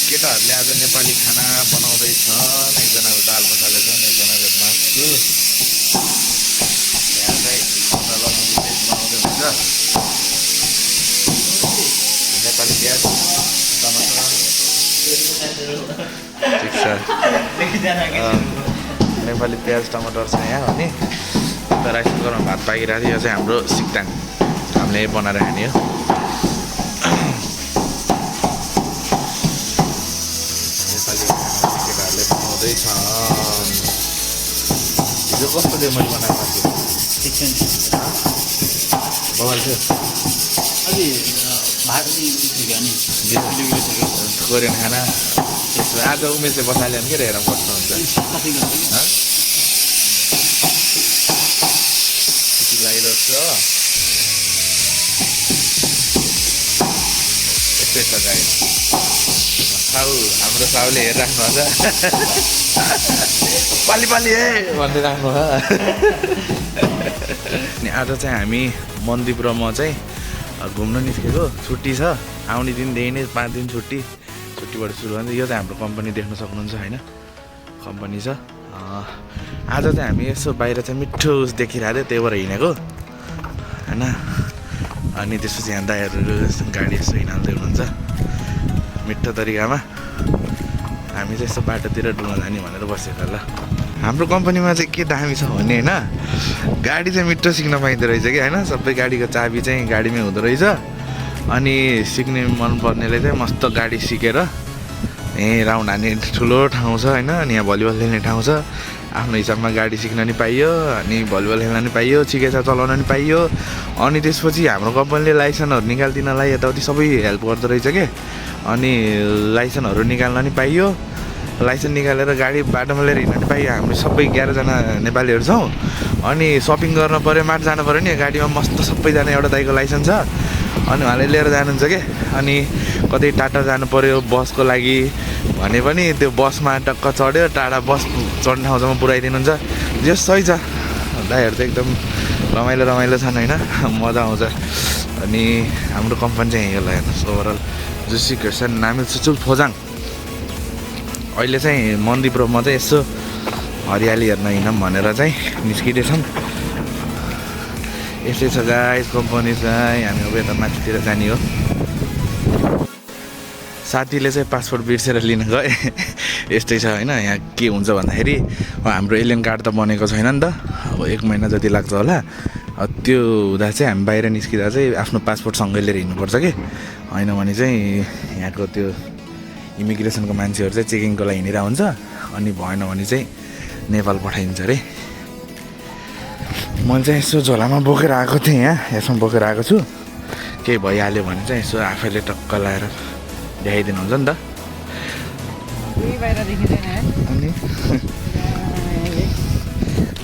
केटाहरूले आज नेपाली खाना बनाउँदैछन्। एकजनाको दाल मसाला छन्, एकजनाको मासु। यहाँ चाहिँ मसला बनाउँदै हुन्छ। नेपाली प्याज टमाटर ठिक छ। नेपाली प्याज टमाटर छ यहाँ। अनि अन्त राइस कुकरमा भात पाकिरहेको थियो। यो चाहिँ हाम्रो सिक्ताङ, हामीले बनाएर खाने हो। हिजो कस्तो थियो मैले बनाएको थियो? बवाल थियो। कोरियन खाना आज उमेशले बसाल्यो भने के हेरेर बस्नुहुन्छ? लागिरहेको छ यस्तै छ गाई। साउ हाम्रो साउले हेरिराख्नु हुन्छ। पाली पाली है भन्दै राख्नु भयो। अनि आज चाहिँ हामी मन्दिप र म चाहिँ घुम्न निस्केको। छुट्टी छ, आउने दिनदेखि नै 5 दिन छुट्टीबाट सुरु हुन्छ। यो चाहिँ हाम्रो कम्पनी देख्न सक्नुहुन्छ होइन, कम्पनी छ। आज चाहिँ हामी यसो बाहिर चाहिँ मिठो देखिरहेको थियो, त्यही भएर हिँडेको होइन। अनि त्यसपछि यहाँ दाइहरू गाडी यसो हिँड्दै हुनुहुन्छ मिठो तरिकामा। हामी चाहिँ यस्तो बाटोतिर डुल्न जाने भनेर बसेको ल। हाम्रो कम्पनीमा चाहिँ के दामी छ भने होइन, गाडी चाहिँ मिठो सिक्न पाइँदो रहेछ कि होइन। सबै गाडीको चाबी चाहिँ गाडीमै हुँदो रहेछ। अनि सिक्ने मनपर्नेले चाहिँ मस्त गाडी सिकेर यहीँ राउन्ड हान्ने ठुलो ठाउँ छ होइन। अनि यहाँ भलिबल खेल्ने ठाउँ छ। आफ्नो हिसाबमा गाडी सिक्न नि पाइयो, अनि भलिबल खेल्न नि पाइयो, ठिकै छ, चलाउन नि पाइयो। अनि त्यसपछि हाम्रो कम्पनीले लाइसेन्सहरू निकालिदिनलाई यताउति सबै हेल्प गर्दो रहेछ कि। अनि लाइसेन्सहरू निकाल्न नि पाइयो। लाइसेन्स निकालेर गाडी बाटोमा लिएर हिँड्न नि पाइयो। हामी सबै 11 जना नेपालीहरू छौँ। अनि सपिङ गर्न पऱ्यो, मार्ट जानु पऱ्यो नि, गाडीमा मस्त सबैजना एउटा दाइको लाइसेन्स छ। अनि उहाँले लिएर जानुहुन्छ कि। अनि कतै टाढा जानु पऱ्यो बसको लागि भने पनि त्यो बसमा टक्क चढ्यो, टाढा बस चढ्ने ठाउँसम्म पुऱ्याइदिनुहुन्छ। जे सही छ, दाइहरू चाहिँ एकदम रमाइलो छन् होइन, मजा आउँछ। अनि हाम्रो कम्पनी चाहिँ यहीँ होला हेर्नुहोस्। ओभरअल जुसी क्रिस्चियन नामिल सुचुल फोजाङ। अहिले चाहिँ मन्दिप र म चाहिँ यसो हरियाली हेर्न हिँडौँ भनेर चाहिँ निस्किँदैछौँ। यस्तै छ गाइस कम्पनी चाहिँ। हामी अब यता माथितिर जाने हो। साथीले चाहिँ पासपोर्ट बिर्सेर लिन गए। यस्तै छ होइन। यहाँ के हुन्छ भन्दाखेरि हाम्रो एलियन कार्ड त बनेको छैन नि त। अब 1 महिना जति लाग्छ होला। त्यो हुँदा चाहिँ हामी बाहिर निस्किँदा चाहिँ आफ्नो पासपोर्ट सँगै लिएर हिँड्नुपर्छ कि। होइन भने चाहिँ यहाँको त्यो इमिग्रेसनको मान्छेहरू चाहिँ चेकिङको लागि हिँडिरहेको हुन्छ। अनि भएन भने चाहिँ नेपाल पठाइदिन्छ अरे। मैले चाहिँ यसो झोलामा बोकेर आएको थिएँ, यसमा बोकेर आएको छु। केही भइहाल्यो भने चाहिँ यसो आफैले टक्क लाएर देखाइदिनु हुन्छ नि त। अनि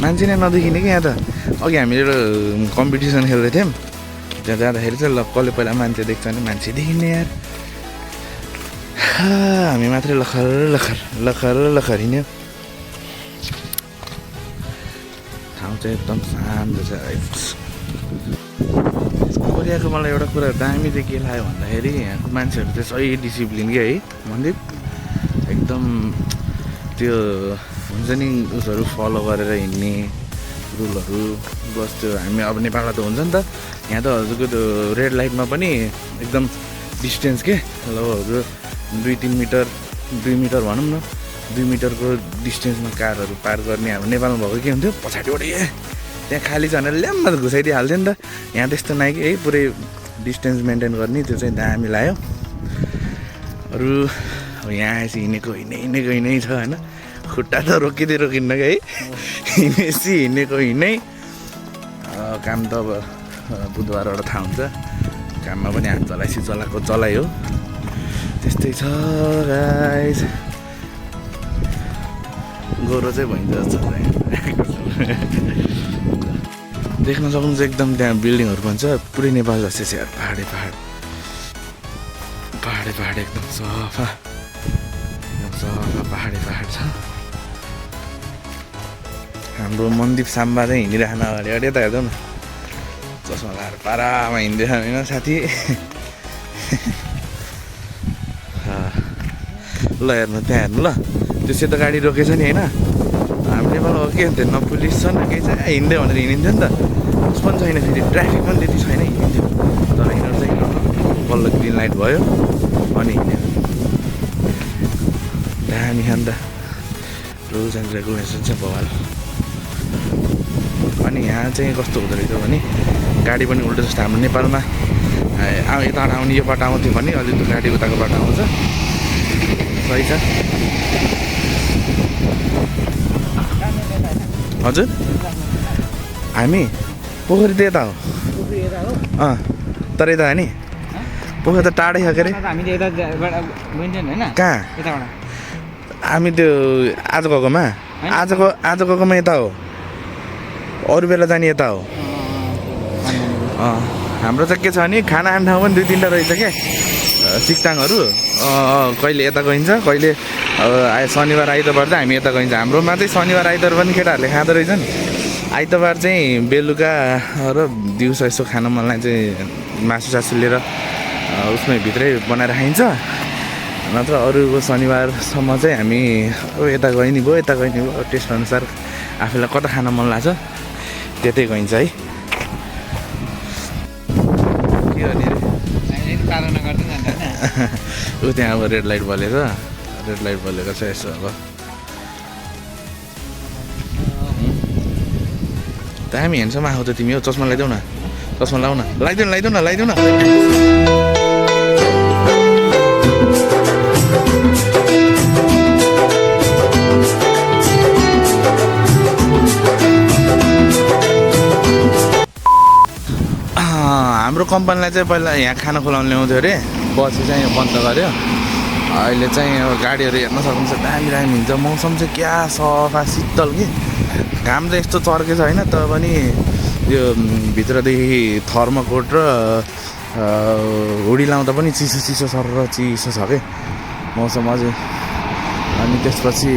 मान्छे नै नदेखिने कि यहाँ त। अघि हामीले कम्पिटिसन खेल्दै थियौँ, त्यहाँ जाँदाखेरि चाहिँ ल कसले पहिला मान्छे देख्छ भने मान्छे देखिने यार। हामी मात्रै लखर हिँड्यो। ठाउँ चाहिँ एकदम शान्त छ। कोरियाको मलाई एउटा कुरा दामी चाहिँ के लाग्यो भन्दाखेरि यहाँको मान्छेहरू चाहिँ सही डिसिप्लिन के है। मन्दिप एकदम त्यो हुन्छ नि उसहरू फलो गरेर हिँड्ने रुलहरू। बस त्यो हामी अब नेपालमा त हुन्छ नि त। यहाँ त हजुरको त्यो रेड लाइटमा पनि एकदम डिस्टेन्स के लगभग 2-3 मिटर 2 मिटर भनौँ न, 2 मिटरको डिस्टेन्समा कारहरू पार गर्ने। हाम्रो नेपालमा भएको के हुन्थ्यो, पछाडिबाट त्यहाँ खाली छ भनेर ल्याम्मा घुसाइदिइहाल्थ्यो नि त। यहाँ त्यस्तो नआयो कि पुरै डिस्टेन्स मेन्टेन गर्ने। त्यो चाहिँ दामी लाग्यो। अरू अब यहाँ आएपछि हिँडेकै छ होइन। खुट्टा त रोकिन्न कि है। हिँडेको हिँडै। काम त अब बुधबारबाट थाहा हुन्छ। काममा पनि हात चलाएको चलाइ हो। त्यस्तै छ गाइस। गोरो चाहिँ भइन्छ जस्तो देख्न सक्नुहुन्छ। एकदम त्यहाँ बिल्डिङहरू पनि छ पुरै नेपाल जस्तै छ यार। पहाडे एकदम सफा पहाड छ। हाम्रो मन्दिप साम्बा चाहिँ हिँडिराख्न अगाडि यता हेर्छौँ न, चस्मा लगाएर पारामा हिँड्दैछ होइन साथी। ल हेर्नु त्यहाँ हेर्नु ल त्यो सेतो गाडी रोकेछ नि होइन हाम्रो नेपालमा के हुन्थ्यो न पुलिस छ न केही छ हिँड्दै भनेर हिँडिन्थ्यो नि त उस पनि छैन फेरि ट्राफिक पनि त्यति छैन हिँडिन्थ्यो तर यिनीहरू चाहिँ बल्ल ग्रिन लाइट भयो अनि हिँड्यो दामी छ नि त रुल्स एन्ड रेगुलेसन चाहिँ बवाल अनि यहाँ चाहिँ कस्तो हुँदो रहेछ भने गाडी पनि उल्टो जस्तो हाम्रो नेपालमा यताबाट आउने यो बाटो आउँथ्यो भने अलि त्यो गाडी उताको बाटो आउँछ सही छ हजुर हामी पोखरी त यता हो तर यता नि पोखरी त टाढै छ के अरे कहाँ हामी त्यो आज गएकोमा आज गएकोमा यता हो अरू बेला जाने यता हो हाम्रो चाहिँ के छ भने खाना खाने ठाउँ पनि 2-3टा रहेछ क्या सिक्ताङहरू कहिले यता गइन्छ कहिले शनिबार आइतबार चाहिँ हामी यता गइन्छ हाम्रोमा चाहिँ शनिबार आइतबार पनि केटाहरूले खाँदो रहेछन् आइतबार चाहिँ बेलुका र दिउँसो यसो खान मनलाई चाहिँ मासु लिएर उसमै भित्रै बनाएर खाइन्छ नत्र अरूको शनिबारसम्म चाहिँ हामी यता गयो नि भयो टेस्ट अनुसार आफूलाई कता खान मन लाग्छ त्यतै गइन्छ है के गर्ने ऊ त्यहाँ अब रेड लाइट बलेको छ यसो अब दामी हेर्छमा आउँछ तिमी हो चस्मा लगाइदेऊ न लगाइदेऊ न हाम्रो कम्पनीलाई चाहिँ पहिला यहाँ खाना खोलाउनु ल्याउँथ्यो अरे पछि चाहिँ बन्द गर्यो अहिले चाहिँ अब गाडीहरू हेर्न सक्नुहुन्छ दामी हुन्छ मौसम चाहिँ क्या सफा शीतल कि घाम चाहिँ यस्तो चर्केछ होइन तर पनि यो भित्रदेखि थर्मोकोट र हुडी लाउँदा पनि चिसो सर र चिसो छ कि मौसम अझै अनि त्यसपछि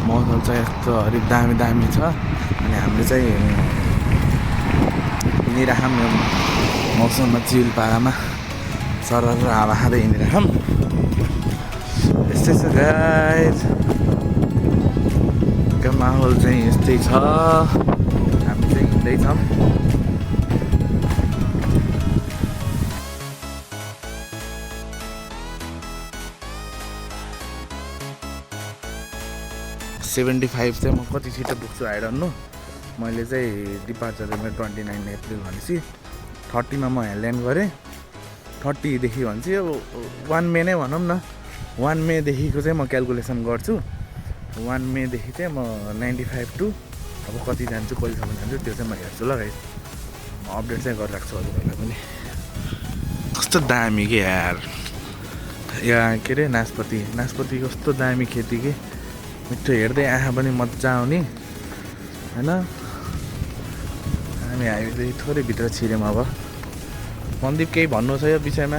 मौसम चाहिँ यस्तो हरिक दामी छ अनि हामीले चाहिँ हिँडिराखौँ मौसममा चिल पारामा सरर हावा खाँदै हिँडिराखौँ यस्तै छ गाइस माहौल चाहिँ यस्तै छ हामी चाहिँ हिँड्दैछौँ $75 चाहिँ म कति छिटो पुग्छु आइरहनु मैले चाहिँ डिपार्चर मेरो 29 अप्रिल भनेपछि 30मा म यहाँ ल्यान्ड गरेँ 30देखि भनेपछि अब 1 मे नै भनौँ न 1 मेदेखिको चाहिँ म क्यालकुलेसन गर्छु 1 मेदेखि चाहिँ म 95 टु अब कति जान्छु कहिलेसम्म जान्छु त्यो चाहिँ म हेर्छु ल गाइस म अपडेट चाहिँ गरिराख्छु हजुरहरूलाई पनि कस्तो दामी के यार यहाँ के अरे नासपति कस्तो दामी खेती के मिठो हेर्दै आँखा पनि मजा आउने होइन हामी चाहिँ थोरै भित्र छिर्यौँ अब मन्दिप केही भन्नु छ यो विषयमा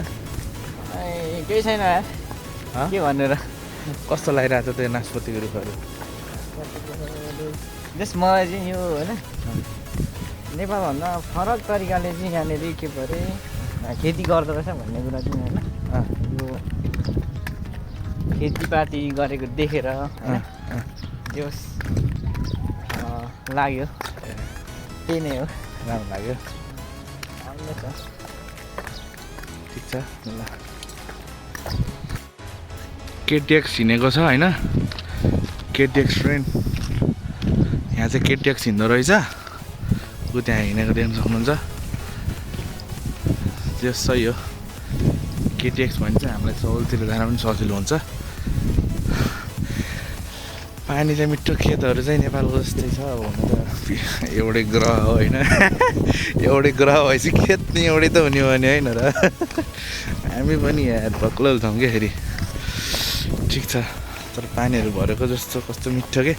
केही छैन के भनेर कस्तो लागिरहेको छ त्यो नासपतिको रुखहरू जस मलाई चाहिँ यो होइन नेपालभन्दा फरक तरिकाले चाहिँ यहाँनिर के परे खेती गर्दो रहेछ भन्ने कुरा चाहिँ होइन यो खेतीपाती गरेको देखेर होइन त्यो लाग्यो त्यही नै हो राम्रो लाग्यो राम्रो छ ठिक छ ल केटिएक्स हिँडेको छ होइन केटिएक्स ट्रेन यहाँ चाहिँ केटिएक्स हिँड्दो रहेछ ऊ त्यहाँ हिँडेको देख्न सक्नुहुन्छ त्यो सही हो केटिएक्स भने चाहिँ हामीलाई चौलतिर जान पनि सजिलो हुन्छ पानी चाहिँ मिठो खेतहरू चाहिँ नेपालको जस्तै छ अब हुन त एउटै ग्रह हो होइन एउटै ग्रह भएपछि खेत नि एउटै त हुने भने होइन र हामी पनि यहाँ भक्कल छौँ क्या फेरि ठिक छ तर पानीहरू भरेको जस्तो कस्तो मिठो के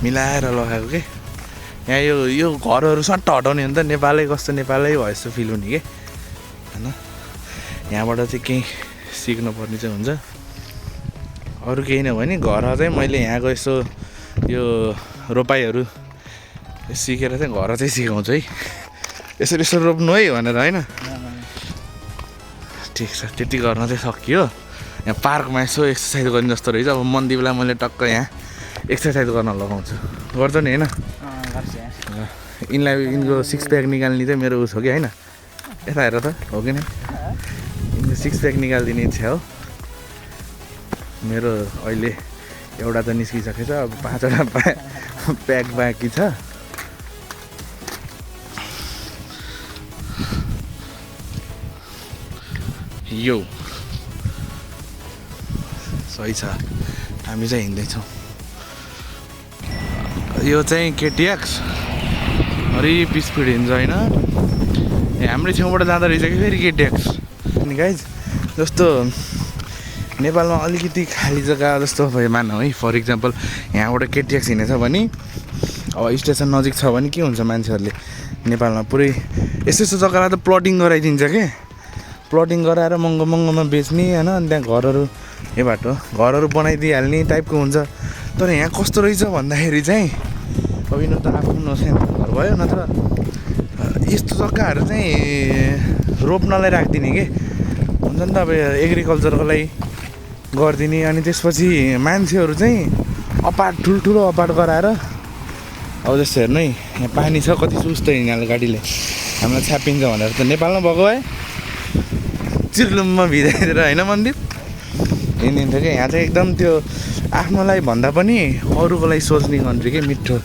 मिलाएर लगाएको के यहाँ यो घरहरू सट्ट हटाउने हो नि त नेपालै कस्तो नेपालै भयो जस्तो फिल हुने कि होइन यहाँबाट चाहिँ केही सिक्नुपर्ने चाहिँ हुन्छ अरू केही नभए नि घर चाहिँ मैले यहाँको यसो यो रोपाइहरू सिकेर चाहिँ घर चाहिँ सिकाउँछु है यसो रोप्नु है भनेर होइन ठिक छ त्यति गर्न चाहिँ सकियो यहाँ पार्कमा यसो एक्सर्साइज गर्ने जस्तो रहेछ। अब मन्दिरलाई मैले टक्क यहाँ एक्सर्साइज गर्न लगाउँछु। गर्छ नि होइन? यिनलाई यिनको सिक्स प्याक निकाल्ने चाहिँ मेरो उस हो कि होइन? यता हेर त, हो कि नै? यिनको सिक्स प्याक निकालिदिने इच्छा हो मेरो। अहिले एउटा त निस्किसकेछ, अब 5वटा प्याक बाँकी छ। यो सही छ, हामी चाहिँ हिँड्दैछौँ। यो चाहिँ केटिएक्स अरे स्पिड हिँड्छ होइन? हाम्रै छेउबाट जाँदो रहेछ कि फेरि केटिएक्स। अनि गाइज जस्तो नेपालमा अलिकति खाली जग्गा जस्तो भयो मानौँ है, फर इक्जाम्पल यहाँबाट केटिएक्स हिँडेछ भने अब स्टेसन नजिक छ भने के हुन्छ, मान्छेहरूले नेपालमा पुरै यस्तो यस्तो जग्गालाई त प्लटिङ गराइदिन्छ के। प्लटिङ गराएर महँगो महँगोमा बेच्ने होइन, अनि त्यहाँ घरहरू बनाइदिइहाल्ने टाइपको हुन्छ। तर यहाँ कस्तो रहेछ भन्दाखेरि चाहिँ अब यिनीहरू त आफ्नो सानो घर भयो, नत्र यस्तो जग्गाहरू चाहिँ रोप्नलाई राखिदिने के हुन्छ नि त। अब एग्रिकल्चरको लागि गरिदिने, अनि त्यसपछि मान्छेहरू चाहिँ ठुल्ठुलो अपार्ट गराएर अब जस्तो हेर्नु है, यहाँ पानी छ कति सुस्त हिँड्ने गाडीले हामीलाई छ्यापिन्छ भनेर त नेपालमा भएको भए चिर्लुममा भिजाइदिएर होइन मन्दिर हिँडिदिन्थ्यो क्या। यहाँ चाहिँ एकदम त्यो आफ्नोलाई भन्दा पनि अरूको लागि सोच्ने कन्ट्री के, मिठो।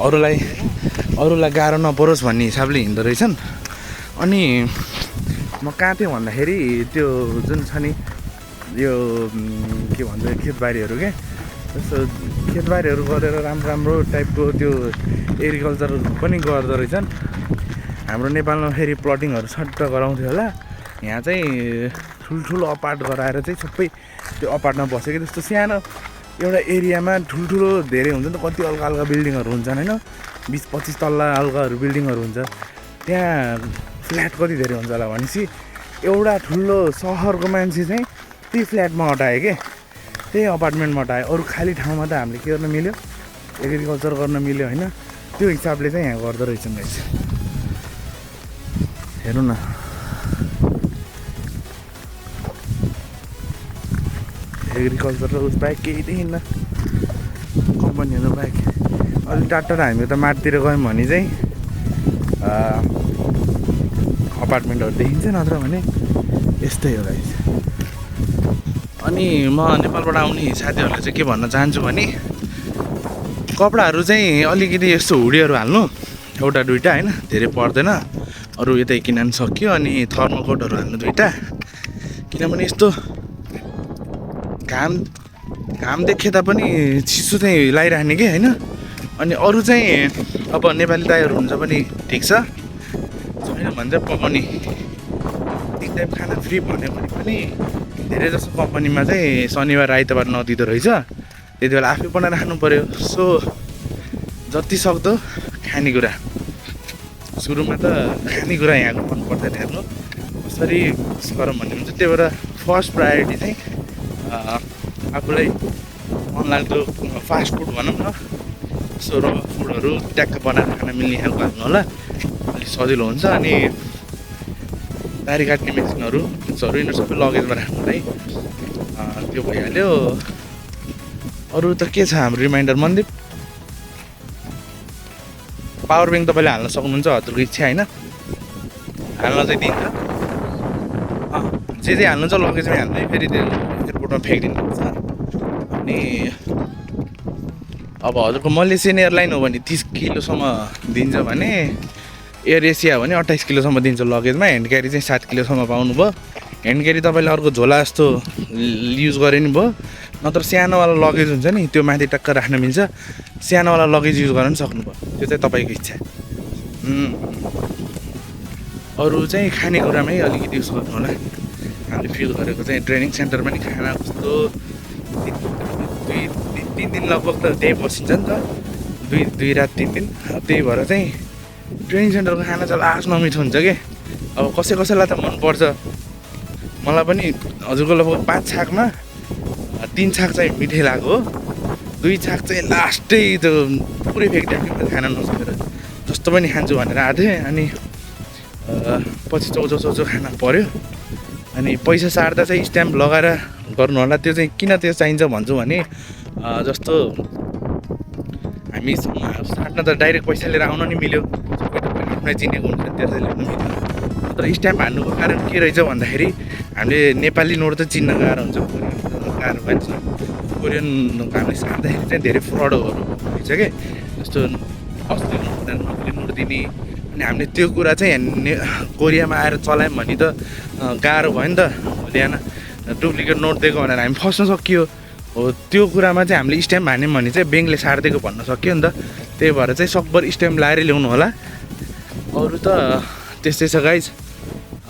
अरूलाई गाह्रो नपरोस् भन्ने हिसाबले हिँड्दो रहेछन्। अनि म कहाँ थिएँ भन्दाखेरि त्यो जुन छ नि यो के भन्छ खेतबारीहरू के, जस्तो खेतबारीहरू गरेर राम्रो टाइपको त्यो एग्रिकल्चर पनि गर्दो रहेछन्। हाम्रो नेपालमा फेरि प्लटिङहरू सट्ट गराउँथ्यो होला, यहाँ चाहिँ ठुल्ठुलो अपार्ट गराएर चाहिँ सबै त्यो अपार्टमा बसेको। जस्तो सानो एउटा एरियामा ठुल्ठुलो धेरै हुन्छ नि त, कति हल्का हल्का बिल्डिङहरू हुन्छन् होइन, 20-25 तल्ला हल्काहरू बिल्डिङहरू हुन्छ। त्यहाँ फ्ल्याट कति धेरै हुन्छ होला भनेपछि एउटा ठुलो सहरको मान्छे चाहिँ त्यही फ्ल्याटमा अटायो के, त्यही अपार्टमेन्टमा अटायो। अरू खाली ठाउँमा त हामीले के गर्न मिल्यो, एग्रिकल्चर गर्न मिल्यो होइन। त्यो हिसाबले चाहिँ यहाँ गर्दो रहेछन् गाइस। हेरौँ न, एग्रिकल्चर र उस बाहेक केही देखिन्न, कम्पनीहरू बाहेक। अलिक टाढा हामी त माटतिर गयौँ भने चाहिँ अपार्टमेन्टहरू देखिन्छ, नत्र भने यस्तै हो गाइस। अनि म नेपालबाट आउने साथीहरूलाई चाहिँ के भन्न चाहन्छु भने कपडाहरू चाहिँ अलिकति यस्तो हुडीहरू हाल्नु, एउटा दुइटा होइन, धेरै पर्दैन। अरू यतै किन्न सक्यो। अनि थर्मोकोटहरू हाल्नु 2टा, किनभने यस्तो घाम देखे तापनि चिसो चाहिँ लगाइराख्ने कि होइन। अनि अरू चाहिँ अब नेपाली दाइहरू हुन्छ पनि ठिक छ, छैन भने चाहिँ पकाउने एक टाइम खाना फ्री भन्यो भने पनि धेरै जस्तो कम्पनीमा चाहिँ शनिबार आइतबार नदिँदो रहेछ। त्यति बेला आफै बनाएर राख्नु पऱ्यो। सो जति सक्दो खानेकुरा, सुरुमा त खानेकुरा यहाँको मन पर्दैन हेर्नु कसरी गरौँ भन्ने हुन्छ। त्यही भएर फर्स्ट प्रायोरिटी चाहिँ आफूलाई मनलाग्दो फास्ट फुड भनौँ न, यस्तो र फुडहरू ट्याक्क बनाएर खान मिल्ने खालको हाल्नु होला, अलिक सजिलो हुन्छ। अनि दाह्री काट्ने मेसिनहरू यिनीहरू सबै लगेजमा राख्नु है, त्यो भइहाल्यो। अरू त के छ हाम्रो रिमाइन्डर मन्दिर पावर ब्याङ्क तपाईँले हाल्न सक्नुहुन्छ, हजुरको इच्छा होइन, हाल्न चाहिँ दिन्छ। जे हाल्नुहुन्छ लगेजमै हाल्ने, फेरि त्यो एयरपोर्टमा फ्याँकिदिनुपर्छ। अनि अब हजुरको मलेसियन एयरलाइन हो भने 30 किलोसम्म दिन्छ भने, एयर एसिया हो भने 28 किलोसम्म दिन्छ लगेजमा। ह्यान्ड क्यारी चाहिँ 7 किलोसम्म पाउनुभयो। ह्यान्ड क्यारी तपाईँले अर्को झोला जस्तो युज गरे नि भयो, नत्र सानोवाला लगेज हुन्छ नि त्यो माथि टक्क राख्न मिल्छ, सानोवाला लगेज युज गर्न पनि सक्नुभयो, त्यो चाहिँ तपाईँको इच्छा। अरू चाहिँ खानेकुरामै अलिकति युज गर्नु होला। हामीले फिल गरेको चाहिँ ट्रेनिङ सेन्टर पनि खाना कस्तो 2-3 दिन लगभग त त्यही बसिन्छ नि त, 2 रात 3 दिन। त्यही भएर चाहिँ ट्रेनिङ सेन्टरको खाना चाहिँ लास्ट नमिठो हुन्छ कि। अब कसैलाई त मनपर्छ, मलाई पनि हजुरको लगभग 5 छाकमा 3 छाक चाहिँ मिठै लाग्यो, 2 छाक चाहिँ लास्टै त्यो पुरै फ्याँकिदिएको खाना नसकेर जस्तो पनि खान्छु भनेर आएको थिएँ। अनि पछि चौचो खाना पऱ्यो अनि पैसा साट्दा चाहिँ स्ट्याम्प लगाएर गर्नु होला। त्यो चाहिँ किन त्यो चाहिन्छ भन्छु भने जस्तो हामी साट्न त डाइरेक्ट पैसा लिएर आउन नि मिल्यो, आफ्नै चिनेको हुन्छ त्यसैले पनि मिल्यो। तर स्ट्याम्प हान्नुको कारण के रहेछ भन्दाखेरि हामीले नेपाली नोट त चिन्न गाह्रो हुन्छ, गाह्रो भन्छ। कोरियन हामीले साट्दाखेरि चाहिँ धेरै फ्रडहरू हुन्छ कि, जस्तो असली नोट नोट दिने। अनि हामीले त्यो कुरा चाहिँ कोरियामा आएर चलायौँ भने त गाह्रो भयो नि त, बिहान डुप्लिकेट नोट दिएको भनेर हामी फस्न सकियो हो। त्यो कुरामा चाहिँ हामीले स्ट्याम्प हान्यौँ भने चाहिँ ब्याङ्कले साटिदिएको भन्न सक्यो नि त। त्यही भएर चाहिँ सकभर स्ट्याम्प लाएर ल्याउनु होला। अरू त त्यस्तै छ गाइज।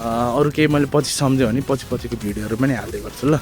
अरू केही मैले पछि सम्झेँ भने पछिको भिडियोहरू पनि हाल्दै गर्छु ल।